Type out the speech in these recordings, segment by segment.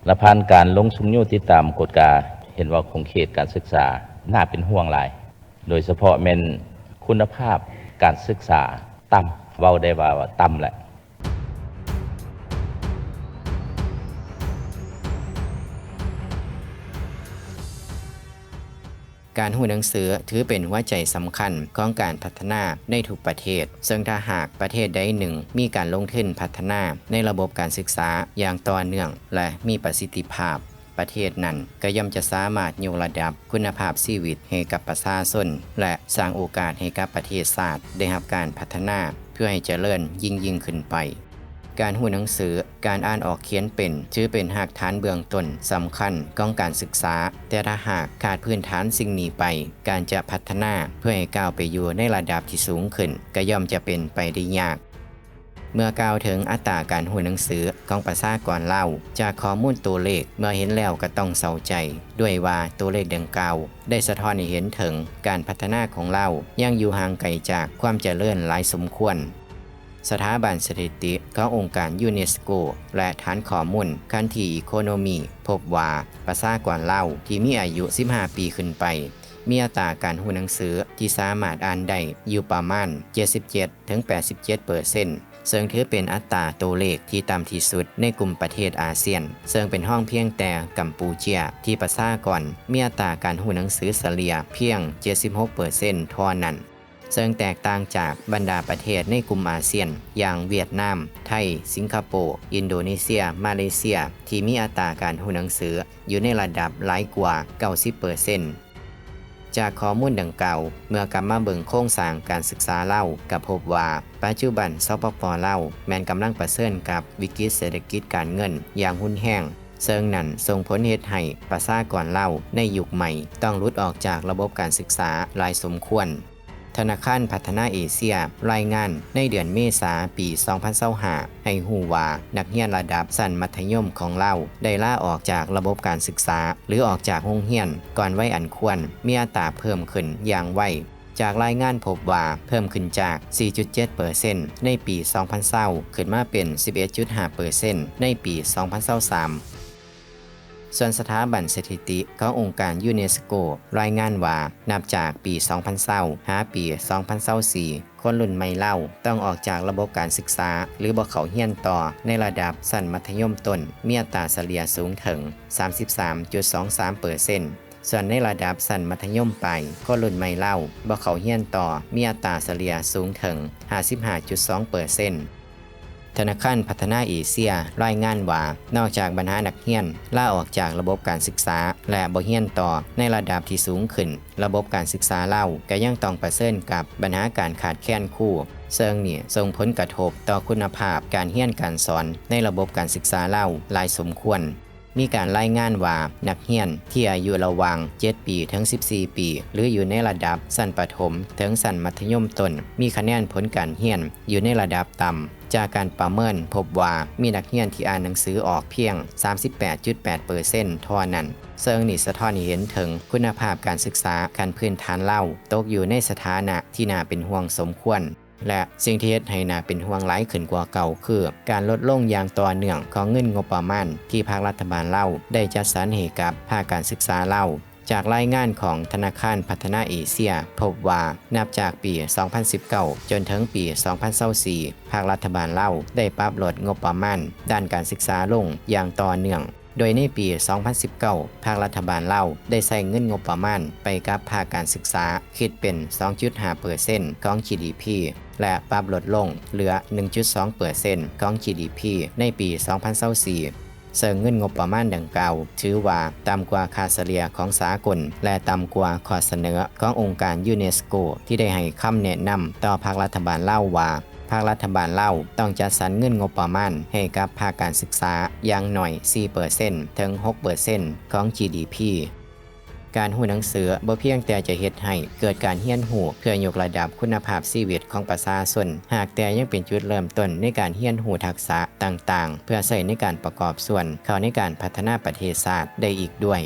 ແລະ ຜ່ານການລົງຊຸມຍູ້ຕິດຕາມກວດກາ ເຫັນວ່າຂົງເຂດການສຶກສາໜ້າເປັນຫ່ວງຫຼາຍ, ໂດຍສະເພາະແມ່ນຄຸນນະພາບການສຶກສາຕ່ຳ, ເວົ້າໄດ້ວ່າ ວ່າຕ່ຳແຫຼະ. ການຮູ້ໜັງສືຖືເປັນຫົວໃຈສຳຄັນຂອງການພັດທະນາໃນທຸກປະເທດ, ເຊິ່ງຖ້າຫາກປະເທດໃດໜຶ່ງມີການລົງທຶນພັດທະນາໃນລະບົບການສຶກສາຢ່າງຕໍ່ເນື່ອງ ແລະ ມີປະສິດທິພາບ, ປະເທດນັ້ນກໍຍ່ອມຈະສາມາດຍົກລະດັບຄຸນນະພາບຊີວິດໃຫ້ກັບປະຊາຊົນ ແລະ ສ້າງໂອກາດໃຫ້ກັບປະເທດຊາດໄດ້ຮັບການພັດທະນາ ເພື່ອໃຫ້ຈະເລີນຍິ່ງໆຂຶ້ນໄປ. ການຮູ້ໜັງສື, ການອ່ານອອກຂຽນເປັນ ຖືເປັນຮາກຖານເບື້ອງຕົ້ນສຳຄັນຂອງການສຶກສາ, ແຕ່ຖ້າຫາກຂາດພື້ນຖານສິ່ງນີ້ໄປ, ການຈະພັດທະນາເພື່ອໃຫ້ກ້າວໄປຢູ່ໃນລະດັບທີ່ສູງຂຶ້ນ ກໍຍ່ອມຈະເປັນໄປໄດ້ຍາກ. ເມື່ອກ່າວເຖິງອັດຕາການຮູ້ໜັງສືຂອງປະຊາກອນລາວ, ຈາກຂໍ້ມູນຕົວເລກເມື່ອເຫັນແລ້ວກໍຕ້ອງເສົ້າໃຈດ້ວຍວ່າ ຕົວເລກດັ່ງກ່າວໄດ້ສະທ້ອນໃຫ້ເຫັນເຖິງການພັດທະນາຂອງລາວຍັງຢູ່ຫ່າງໄກຈາກຄວາມຈະເລີນຫຼາຍສົມຄວນ. ສະຖາບັນສະຖິຕິຂອງອົງການຢູເນສໂກ ແລະ ຖານຂໍ້ມູນ Country Economy ພົບວ່າ ປະຊາກອນລາວທີ່ມີອາຍຸສິບຫ້າປີຂຶ້ນໄປ ມີອັດຕາການຮູ້ໜັງສືທີ່ສາມາດອ່ານໄດ້ຢູ່ປະມານ ເຈັດສິບເຈັດ ເຖິງ ແປດສິບເຈັດເປີເຊັນ ເຊິ່ງຖືເປັນອັດຕາຕົວເລກທີ່ຕ່ຳທີ່ສຸດໃນກຸ່ມປະເທດອາຊຽນ, ເຊິ່ງເປັນຮອງພຽງແຕ່ກຳປູເຈຍ ທີ່ປະຊາກອນມີອັດຕາການຮູ້ໜັງສືສະເລ່ຍພຽງ ເຈັດສິບຫົກເປີເຊັນ ເທົ່ານັ້ນ. ເຊິ່ງແຕກຕ່າງຈາກບັນດາປະເທດໃນກຸ່ມອາຊຽນ ຢ່າງຫວຽດນາມ, ໄທ, ສິງກະໂປ, ອິນໂດເນເຊຍ, ມາເລເຊຍ ທີ່ມີອັດຕາການຮູ້ໜັງສືຢູ່ໃນລະດັບຫຼາຍກວ່າເກົ້າສິບເປີເຊັນ. ຈາກຂໍ້ມູນດັ່ງກ່າວ, ເມື່ອກັບມາເບິ່ງໂຄງສ້າງການສຶກສາລາວ, ກໍພົບວ່າ ປັດຈຸບັນ ສປປ ລາວ ແມ່ນກຳລັງປະເຊີນກັບວິກິດເສດຖະກິດການເງິນຢ່າງຮຸນແຮງ, ເຊິ່ງນັ້ນສົ່ງຜົນເຮັດໃຫ້ປະຊາກອນລາວໃນຍຸກໃໝ່ຕ້ອງຫຼຸດອອກຈາກລະບົບການສຶກສາຫຼາຍສົມຄວນ. ທະນາຄານພັດທະນາເອເຊຍລາຍງານໃນເດືອນເມສາປີສອງພັນຊາວຫ້າ ໃຫ້ຮູ້ວ່າ ນັກຮຽນລະດັບຊັ້ນມັດທະຍົມຂອງລາວໄດ້ລາອອກຈາກລະບົບການສຶກສາ ຫຼື ອອກຈາກໂຮງຮຽນກ່ອນໄວອັນຄວນ ມີອັດຕາເພີ່ມຂຶ້ນຢ່າງໄວ, ຈາກລາຍງານພົບວ່າເພີ່ມຂຶ້ນຈາກ ສີ່ຈຸດເຈັດເປີເຊັນ ໃນປີສອງພັນຊາວ ຂຶ້ນມາເປັນ ສິບເອັດຈຸດຫ້າເປີເຊັນ ໃນປີສອງພັນຊາວສາມ. ສ່ວນສະຖາບັນສະຖິຕິຂອງອົງການຢູເນສໂກລາຍງານວ່າ ນັບຈາກປີສອງພັນຊາວ ຫາປີສອງພັນຊາວສີ່ ຄົນລຸ້ນໃໝ່ລາວຕ້ອງອອກຈາກລະບົບການສຶກສາ ຫຼື ບໍ່ເຂົ້າຮຽນຕໍ່ໃນລະດັບຊັ້ນມັດທະຍົມຕົ້ນ ມີອັດຕາສະເລ່ຍສູງເຖິງ ສາມສິບສາມຈຸດສອງສາມເປີເຊັນ. ສ່ວນໃນລະດັບຊັ້ນມັດທະຍົມປາຍ, ຄົນລຸ້ນໃໝ່ລາວບໍ່ເຂົ້າຮຽນຕໍ່ ມີອັດຕາສະເລ່ຍສູງເຖິງ ຫ້າສິບຫ້າຈຸດສອງເປີເຊັນ. ທະນາຄານພັດທະນາເອເຊຍລາຍງານວ່າ ນອກຈາກບັນຫານັກຮຽນລາອອກຈາກລະບົບການສຶກສາ ແລະ ບໍ່ຮຽນຕໍ່ໃນລະດັບທີ່ສູງຂຶ້ນ, ລະບົບການສຶກສາລາວກໍຍັງຕ້ອງປະເຊີນກັບບັນຫາການຂາດແຄນຄູ, ເຊິ່ງນີ້ສົ່ງຜົນກະທົບຕໍ່ຄຸນນະພາບການຮຽນການສອນໃນລະບົບການສຶກສາລາວຫຼາຍສົມຄວນ. ມີການລາຍງານວ່າ ນັກຮຽນທີ່ອາຍຸລະຫວ່າງ ເຈັດປີ ເຖິງ ສິບສີ່ປີ ຫຼື ຢູ່ໃນລະດັບຊັ້ນປະຖົມເຖິງຊັ້ນມັດທະຍົມຕົ້ນ ມີຄະແນນຜົນການຮຽນຢູ່ໃນລະດັບຕ່ຳ. ຈາກການປະເມີນພົບວ່າ ມີນັກຮຽນທີ່ອ່ານໜັງສືອອກພຽງ ສາມສິບແປດຈຸດແປດເປີເຊັນ ເທົ່ານັ້ນ, ເຊິ່ງນີ້ສະທ້ອນໃຫ້ເຫັນເຖິງຄຸນນະພາບການສຶກສາຂັ້ນພື້ນຖານລາວຕົກຢູ່ໃນສະຖານະທີ່ໜ້າເປັນຫ່ວງສົມຄວນ. ແລະ ສິ່ງທີ່ເຮັດໃຫ້ໜ້າເປັນຫ່ວງຫຼາຍຂຶ້ນກວ່າເກົ່າ ຄື ການລົດລົງຢ່າງຕໍ່ເນື່ອງຂອງເງິນງົບປະມານທີ່ພັກລັດຖະບານລາວໄດ້ຈັດສັນໃຫ້ກັບພາກການສຶກສາລາວ. ຈາກລາຍງານຂອງທະນາຄານພັດທະນາເອເຊຍ ພົບວ່າ ນັບຈາກປີສອງພັນສິບເກົ້າ ຈົນເຖິງປີສອງພັນຊາວສີ່ ພັກລັດຖະບານລາວໄດ້ປັບລົດງົບປະມານດ້ານການສຶກສາລົງຢ່າງຕໍ່ເນື່ອງ. ໂດຍໃນປີສອງພັນສິບເກົ້າ ພາກລັດຖະບານລາວໄດ້ໃຊ້ເງິນງົບປະມານໄປກັບພາກການສຶກສາ ຄິດເປັນ ສອງຈຸດຫ້າເປີເຊັນ ຂອງ ຈີດີພີ ແລະ ປັບລົດລົງເຫຼືອ ໜຶ່ງຈຸດສອງເປີເຊັນ ຂອງ ຈີດີພີ ໃນປີສອງພັນຊາວສີ່ ເຊິ່ງເງິນງົບປະມານດັ່ງກ່າວ ຖືວ່າຕ່ຳກວ່າຄ່າສະເລ່ຍຂອງສາກົນ ແລະ ຕ່ຳກວ່າຂໍ້ສະເໜີຂອງອົງການຢູເນສໂກ ທີ່ໄດ້ໃຫ້ຄຳແນະນຳຕໍ່ພາກລັດຖະບານລາວວ່າ ພາກລັດຖະບານລາວຕ້ອງຈັດສັນເງິນງົບປະມານໃຫ້ກັບພາກການສຶກສາຢ່າງໜ້ອຍ ສີ່ເປີເຊັນ ເຖິງ ຫົກເປີເຊັນ ຂອງ ຈີດີພີ. ການຮູ້ໜັງສືບໍ່ພຽງແຕ່ຈະເຮັດໃຫ້ເກີດການຮຽນຮູ້ເພື່ອຍົກລະດັບຄຸນນະພາບຊີວິດຂອງປະຊາຊົນ, ຫາກແຕ່ຍັງເປັນຈຸດເລີ່ມຕົ້ນໃນການຮຽນຮູ້ທັກສະຕ່າງໆ ເພື່ອໃຊ້ໃນການປະກອບສ່ວນເຂົ້າໃນການພັດທະນາປະເທດຊາດໄດ້ອີກດ້ວຍ.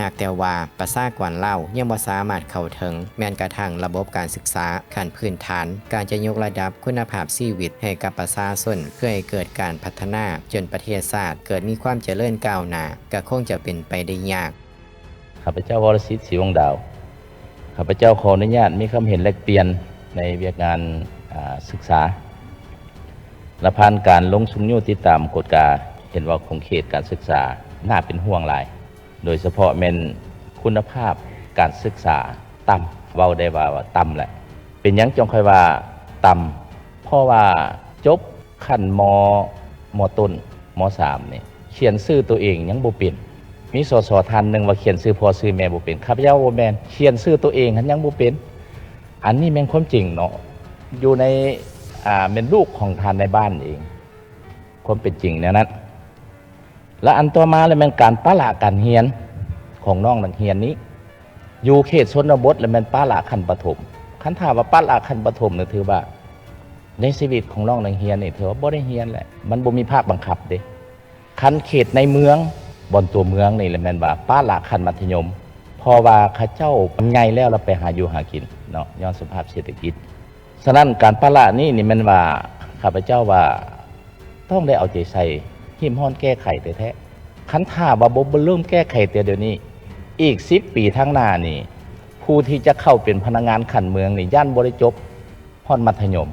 ຫາກແຕ່ວ່າປະຊາກອນລາວຍັງບໍ່ສາມາດເຂົ້າເຖິງແມ່ນກະທັ່ງລະບົບການສຶກສາຂັ້ນພື້ນຖານ, ການຈະຍົກລະດັບຄຸນນະພາບຊີວິດໃຫ້ກັບປະຊາຊົນ ເພື່ອໃຫ້ເກີດການພັດທະນາຈົນປະເທດຊາດເກີດມີຄວາມຈະເລີນກ້າວໜ້າ ກະຄົງຈະເປັນໄປໄດ້ຍາກ. ຂ້າພະເຈົ້າ ວໍລະສິດ ສີວົງດາວ ຂ້າພະເຈົ້າຂໍອະນຸຍາດມີຄຳເຫັນແລກປ່ຽນໃນວຽກງານ ອາ ສຶກສາ ແລະ ຜ່ານການລົງຊຸມຍູ້ຕິດຕາມກວດກາ ເຫັນວ່າຂົງເຂດການສຶກສາໜ້າເປັນຫ່ວງຫຼາຍ ໂດຍສະເພາະແມ່ນຄຸນນະພາບການສຶກສາຕ່ຳ ເວົ້າໄດ້ວ່າ ວ່າຕ່ຳແຫຼະ. ເປັນຫຍັງຈັ່ງຄ່ອຍວ່າຕ່ຳ? ເພາະວ່າຈົບຂັ້ນ ມ. ມ.ຕົ້ນ ມ.ສາມ ນີ້ ຂຽນຊື່ໂຕເອງຍັງບໍ່ເປັນ. ມີ ສສ ທ່ານໜຶ່ງວ່າຂຽນຊື່ພໍ່ຊື່ແມ່ບໍ່ເປັນ. ຂ້າພະເຈົ້າບໍ່ແມ່ນ, ຂຽນຊື່ໂຕເອງຫັ້ນຍັງບໍ່ເປັນ. ອັນນີ້ແມ່ນຄວາມຈິງເນາະ, ຢູ່ໃນ ອາ ແມ່ນລູກຂອງທ່ານນາຍບ້ານເອງ, ຄວາມເປັນຈິງແນວນັ້ນ. ແລະ ອັນຕໍ່ມາແລ້ວແມ່ນການປະລະການຮຽນຂອງນ້ອງນັກຮຽນນີ້ ຢູ່ເຂດຊົນນະບົດແລ້ວແມ່ນປະລະຂັ້ນປະຖົມ. ຄັນຖ້າວ່າປະລະຂັ້ນປະຖົມນີ້ ຖືວ່າໃນຊີວິດຂອງນ້ອງນັກຮຽນນີ້ ຖືວ່າບໍ່ໄດ້ຮຽນແຫຼະ, ມັນບໍ່ມີພາກບັງຄັບເດ້. ຄັນເຂດໃນເມືອງ ບ່ອນຕົວເມືອງນີ້ແຫຼະແມ່ນວ່າປະລະຂັ້ນມັດທະຍົມ, ເພາະວ່າເຂົາເຈົ້າໃຫຍ່ແລ້ວ ແລ້ວໄປຫາຢູ່ຫາກິນເນາະ ຍ້ອນສະພາບເສດຖະກິດ. ສະນັ້ນການປະລະນີ້ນີ້ແມ່ນວ່າ ຂ້າພະເຈົ້າວ່າ ຕ້ອງໄດ້ເອົາໃຈໃສ່ ຮີບຮ້ອນແກ້ໄຂແທ້ໆ. ຄັນຖ້າວ່າບໍ່ ບໍ່ເລີ່ມແກ້ໄຂແຕ່ດຽວນີ້ ອີກສິບປີທາງໜ້ານີ້ ຜູ້ທີ່ຈະເຂົ້າເປັນພະນັກງານຂັ້ນເມືອງນີ້ ຢ້ານບໍ່ໄດ້ຈົບຮອດມັດທະຍົມ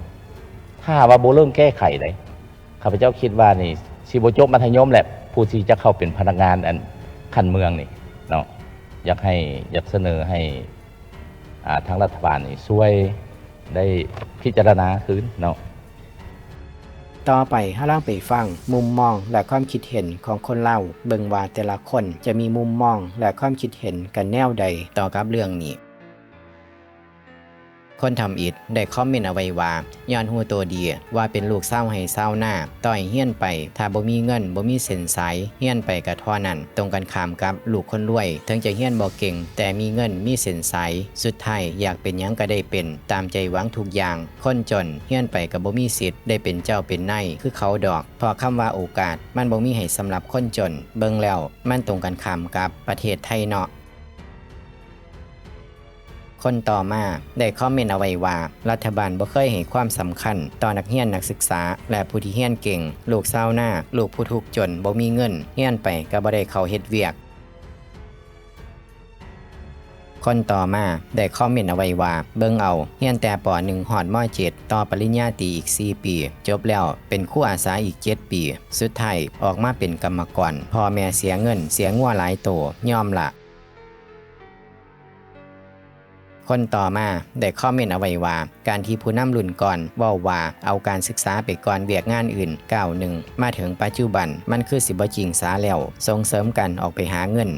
ຖ້າວ່າບໍ່ເລີ່ມແກ້ໄຂໃດ. ຂ້າພະເຈົ້າຄິດວ່ານີ້ ຊິບໍ່ຈົບມັດທະຍົມແຫຼະ ຜູ້ທີ່ຈະເຂົ້າເປັນພະນັກງານ ອັນ ຂັ້ນເມືອງນີ້ເນາະ. ຢາກໃຫ້ ຢາກສະເໜີໃຫ້ ອາ ທາງລັດຖະບານນີ້ຊ່ວຍ ໄດ້ພິຈາລະນາຄືນເນາະ. ຕໍ່ໄປເຮົາລອງໄປຟັງມຸມມອງ ແລະ ຄວາມຄິດເຫັນຂອງຄົນລາວ ເບິ່ງວ່າແຕ່ລະຄົນຈະມີມຸມມອງ ແລະ ຄວາມຄິດເຫັນກັນແນວໃດຕໍ່ກັບເລື່ອງນີ້. ຄົນທຳອິດໄດ້ຄອມເມັນເອົາໄວ້ວ່າ ຍ້ອນຮູ້ໂຕດີວ່າເປັນລູກຊາວໄຮ່ຊາວນາ, ຕໍ່ໃຫ້ຮຽນໄປ ຖ້າບໍ່ມີເງິນ ບໍ່ມີເສັ້ນສາຍ, ຮຽນໄປກະທໍ່ນັ້ນ. ຕົງກັນຂ້າມກັບລູກຄົນລວຍ, ເຖິງຈະຮຽນບໍ່ເກັ່ງ ແຕ່ມີເງິນ ມີເສັ້ນສາຍ, ສຸດທ້າຍຢາກເປັນຫຍັງກະໄດ້ເປັນ ຕາມໃຈຫວັງທຸກຢ່າງ. ຄົນຈົນຮຽນໄປກະບໍ່ມີສິດໄດ້ເປັນເຈົ້າເປັນນາຍຄືເຂົາດອກ, ເພາະຄຳວ່າໂອກາດ ມັນບໍ່ມີໃຫ້ສຳລັບຄົນຈົນ. ເບິ່ງແລ້ວມັນຕົງກັນຂ້າມກັບປະເທດໄທເນາະ. ຄົນຕໍ່ມາໄດ້ຄອມເມັນເອົາໄວ້ວ່າ ລັດຖະບານບໍ່ເຄີຍໃຫ້ຄວາມສຳຄັນຕໍ່ນັກຮຽນນັກສຶກສາ ແລະ ຜູ້ທີ່ຮຽນເກັ່ງ, ລູກຊາວນາ, ລູກຜູ້ທຸກຈົນບໍ່ມີເງິນ, ຮຽນໄປກະບໍ່ໄດ້ເຂົ້າເຮັດວຽກ. ຄົນຕໍ່ມາໄດ້ຄອມເມັນເອົາໄວ້ວ່າ ເບິ່ງເອົາ, ຮຽນແຕ່ ປໍໜຶ່ງ ຮອດ ມໍເຈັດ ຕໍ່ປະລິນຍາຕີອີກສີ່ປີ, ຈົບແລ້ວເປັນຄູອາສາອີກເຈັດປີ, ສຸດທ້າຍອອກມາເປັນກຳມະກອນ, ພໍ່ແມ່ເສຍເງິນເສຍງົວຫຼາຍໂຕ, ຍອມລະ. ຄົນຕໍ່ມາໄດ້ຄອມເມັນເອົາໄວ້ວ່າ ການທີ່ຜູ້ນຳລຸ້ນກ່ອນເວົ້າວ່າ ເອົາການສຶກສາໄປກ່ອນວຽກງານອື່ນກ້າວໜຶ່ງ ມາເຖິງປັດຈຸບັນມັນຄືຊິບໍ່ຈິງສາແລ້ວ, ສົ່ງເສີມກັນອອກໄປຫາເງິນ.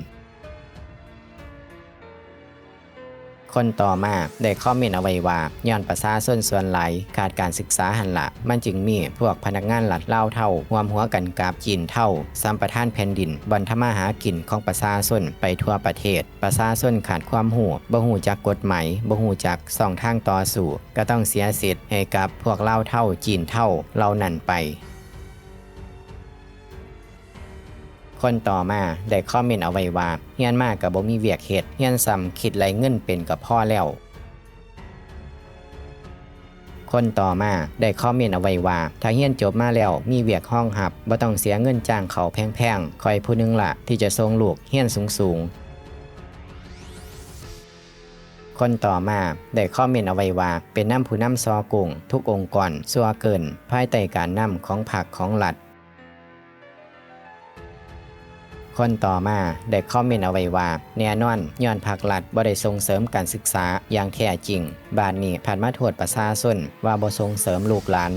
ຄົນຕໍ່ມາໄດ້ຄອມເມັນເອົາໄວ້ວ່າ ຍ້ອນປະຊາຊົນສ່ວນຫຼາຍຂາດການສຶກສາຫັ້ນລະ ມັນຈຶ່ງມີພວກພະນັກງານລັດລາວເທົາ ຮ່ວມຫົວກັນກັບຈີນເທົາ ສຳປະທານແຜ່ນດິນ ບ່ອນທຳມາຫາກິນຂອງປະຊາຊົນໄປທົ່ວປະເທດ. ປະຊາຊົນຂາດຄວາມຮູ້, ບໍ່ຮູ້ຈັກກົດໝາຍ, ບໍ່ຮູ້ຈັກຊ່ອງທາງຕໍ່ສູ້, ກໍຕ້ອງເສຍສິດໃຫ້ກັບພວກລາວເທົາ, ຈີນເທົາເຫຼົ່ານັ້ນໄປ. ຄົນຕໍ່ມາໄດ້ຄອມເມັນເອົາໄວ້ວ່າ ຮຽນມາກໍບໍ່ມີວຽກເຮັດ, ຮຽນສ່ຳຄິດໄລ່ເງິນເປັນກໍພໍແລ້ວ. ຄົນຕໍ່ມາໄດ້ຄອມເມັນເອົາໄວ້ວ່າ ຖ້າຮຽນຈົບມາແລ້ວມີວຽກຮອງຮັບ, ບໍ່ຕ້ອງເສຍເງິນຈ້າງເຂົາແພງໆ, ຂ້ອຍຜູ້ໜຶ່ງລະທີ່ຈະສົ່ງລູກຮຽນສູງໆ. ຄົນຕໍ່ມາໄດ້ຄອມເມັນເອົາໄວ້ວ່າ ເປັນນຳຜູ້ນຳສໍ້ໂກງທຸກອົງກອນຊົ່ວເກີນ ພາຍໃຕ້ການນຳຂອງພັກຂອງລັດ. ຄົນຕໍ່ມາໄດ້ຄອມເມັນເອົາໄວ້ວ່າ ແນ່ນອນ ຍ້ອນພັກລັດບໍ່ໄດ້ສົ່ງເສີມການສຶກສາຢ່າງແທ້ຈິງ, ບາດນີ້ພັດມາໂທດປະຊາຊົນວ່າບໍ່ສົ່ງເສີມລູກຫຼານ.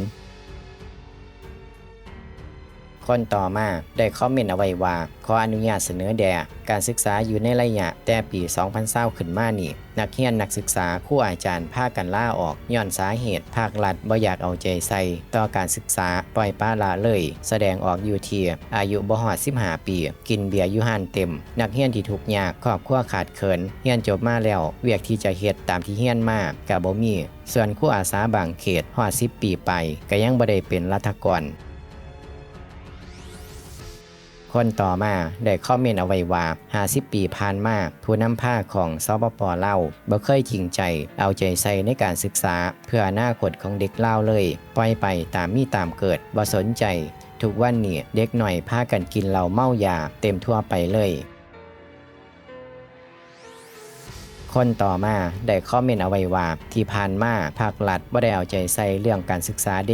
ຄົນຕໍ່ມາໄດ້ຄອມເມັນເອົາໄວ້ວ່າ ຂໍອະນຸຍາດສະເໜີແດ່, ການສຶກສາຢູ່ໃນໄລຍະແຕ່ປີສອງພັນຊາວຂຶ້ນມານີ້ ນັກຮຽນນັກສຶກສາ, ຄູອາຈານພາກັນລາອອກ ຍ້ອນສາເຫດພາກລັດບໍ່ຢາກເອົາໃຈໃສ່ຕໍ່ການສຶກສາ, ປ່ອຍປະລະເລີຍ, ສະແດງອອກຢູ່ທີ່ອາຍຸບໍ່ຮອດສິບຫ້າປີ, ກິນເບຍຢູ່ຮ້ານເຕັມ, ນັກຮຽນທີ່ທຸກຍາກ, ຄອບຄົວຂາດເຂີນ, ຮຽນຈົບມາແລ້ວ ວຽກທີ່ຈະເຮັດຕາມທີ່ຮຽນມາກະບໍ່ມີ, ສ່ວນຄູອາສາບາງເຂດຮອດສິບປີປາຍກະຍັງບໍ່ໄດ້ເປັນລັດຖະກອນ. ຄົນຕໍ່ມາໄດ້ຄອມເມັນເອົາໄວ້ວ່າ ຫ້າສິບປີຜ່ານມາ ຜູ້ນຳພາຂອງ ສປປ ລາວ ບໍ່ເຄີຍຈິງໃຈເອົາໃຈໃສ່ໃນການສຶກສາເພື່ອອະນາຄົດຂອງເດັກລາວເລີຍ, ປ່ອຍໄປຕາມມີຕາມເກີດ, ບໍ່ສົນໃຈ. ທຸກວັນນີ້ເດັກນ້ອຍພາກັນກິນເຫຼົ້າເມົາຢາເຕັມທົ່ວໄປເລີຍ. ຄົນຕໍ່ມາໄດ້ຄອມເມັນເອົາໄວ້ວ່າ ທີ່ຜ່ານມາພັກລັດບໍ່ໄດ້ເອົາໃຈໃສ່ເລື່ອງການສຶກສາເດ.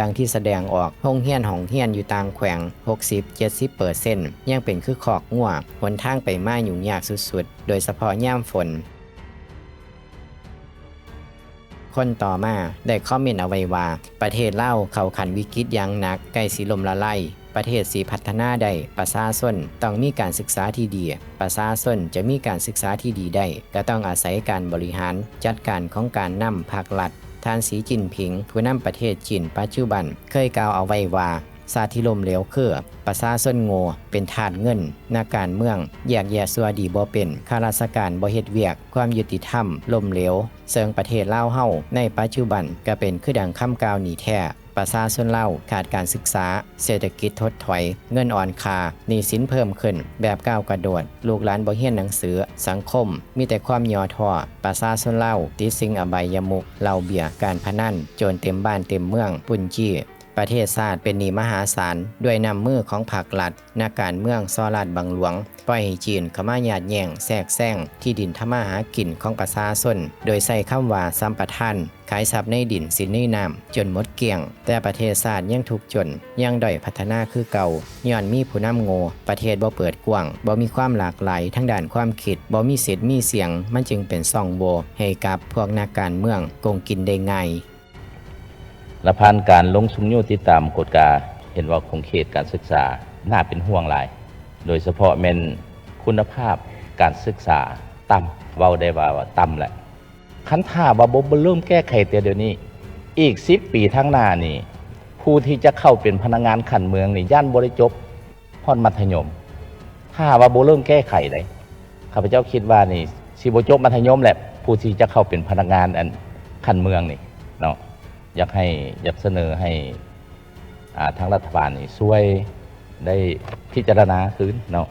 ດັ່ງທີ່ສະແດງອອກ, ໂຮງຮຽນຫ້ອງຮຽນຢູ່ຕ່າງແຂວງ ຫົກສິບ ເຈັດສິບເປີເຊັນ ຍັງເປັນຄືຄອກງົວ, ຫົນທາງໄປມາຫຍຸ້ງຍາກສຸດໆ, ໂດຍສະເພາະຍາມຝົນ. ຄົນຕໍ່ມາໄດ້ຄອມເມັນເອົາໄວ້ວ່າ ປະເທດລາວເຂົ້າຂັ້ນວິກິດຢ່າງໜັກ, ໃກ້ຊິລົ້ມລະລາຍ. ປະເທດຊິພັດທະນາໄດ້, ປະຊາຊົນຕ້ອງມີການສຶກສາທີ່ດີ. ປະຊາຊົນຈະມີການສຶກສາທີ່ດີໄດ້, ກໍຕ້ອງອາໄສການບໍລິຫານຈັດການຂອງການນຳພັກລັດ. ທ່ານ ສີ ຈິ້ນຜິງ ຜູ້ນຳປະເທດຈີນປັດຈຸບັນ ເຄີຍກ່າວເອົາໄວ້ວ່າ ຊາດທີ່ລົ້ມເຫຼວຄື ປະຊາຊົນໂງ່, ເປັນທາດເງິນ, ນັກການເມືອງແຍກແຍະຊົ່ວດີບໍ່ເປັນ, ຂ້າລາຊະການບໍ່ເຮັດວຽກ, ຄວາມຍຸຕິທຳລົ້ມເຫຼວ. ເຊິ່ງປະເທດລາວເຮົາໃນປັດຈຸບັນກໍເປັນຄືດັ່ງຄຳກ່າວນີ້ແທ້. ປະຊາຊົນລາວຂາດການສຶກສາ, ເສດຖະກິດຖົດຖອຍ, ເງິນອ່ອນຄ່າ, ໜີ້ສິນເພີ່ມຂຶ້ນແບບກ້າວກະໂດດ, ລູກຫຼານບໍ່ຮຽນໜັງສື, ສັງຄົມມີແຕ່ຄວາມຫຍໍ້ທໍ້. ປະຊາຊົນລາວຕິດສິ່ງອະບາຍຍະມຸກ, ເຫຼົ້າເບຍ, ການພະນັນ, ໂຈນເຕັມບ້ານເຕັມເມືອງ, ປຸ້ນຈີ້. ປະເທດຊາດເປັນໜີ້ມະຫາສານດ້ວຍນ້ຳມືຂອງພັກລັດ, ນັກການເມືອງສໍ້ລາດບັງຫຼວງ, ປ່ອຍໃຫ້ຈີນເຂົ້າມາຍາດແຍ່ງແຊກແຊງທີ່ດິນທຳມາຫາກິນຂອງປະຊາຊົນ ໂດຍໃຊ້ຄຳວ່າສຳປະທານ, ຂາຍຊັບໃນດິນສິນໃນນ້ຳຈົນໝົດກ້ຽງ. ແຕ່ປະເທດຊາດຍັງທຸກຈົນ, ຍັງດ້ອຍພັດທະນາຄືເກົ່າ, ຍ້ອນມີຜູ້ນຳໂງ່, ປະເທດບໍ່ເປີດກວ້າງ, ບໍ່ມີຄວາມຫຼາກຫຼາຍທາງດ້ານຄວາມຄິດ, ບໍ່ມີສິດມີສຽງ, ມັນຈຶ່ງເປັນຊ່ອງໂຫວ່ໃຫ້ກັບພວກນັກການເມືອງໂກງກິນໄດ້ງ່າຍ. ແລະ ຜ່ານການລົງຊຸມຍູ້ຕິດຕາມກວດກາ ເຫັນວ່າຂົງເຂດການສຶກສາໜ້າເປັນຫ່ວງຫຼາຍ, ໂດຍສະເພາະແມ່ນຄຸນນະພາບການສຶກສາຕ່ຳ, ເວົ້າໄດ້ວ່າ ວ່າຕ່ຳແຫຼະ. ຄັນຖ້າວ່າບໍ່ ບໍ່ເລີ່ມແກ້ໄຂແຕ່ດຽວນີ້, ອີກສິບປີທາງໜ້ານີ້ ຜູ້ທີ່ຈະເຂົ້າເປັນພະນັກງານຂັ້ນເມືອງນີ້ ຢ້ານບໍ່ໄດ້ຈົບ ຮອດມັດທະຍົມ ຖ້າວ່າບໍ່ເລີ່ມແກ້ໄຂເດ້. ຂ້າພະເຈົ້າຄິດວ່ານີ້ ຊິບໍ່ຈົບມັດທະຍົມແຫຼະ ຜູ້ທີ່ຈະເຂົ້າເປັນພະນັກງານ ອັນ ຂັ້ນເມືອງນີ້ເນາະ. ຢາກໃຫ້ ຢາກສະເໜີໃຫ້ ອ່າ ທາງລັດຖະບານນີ້ຊ່ວຍໄດ້ພິຈາລະນາຄືນເນາະ.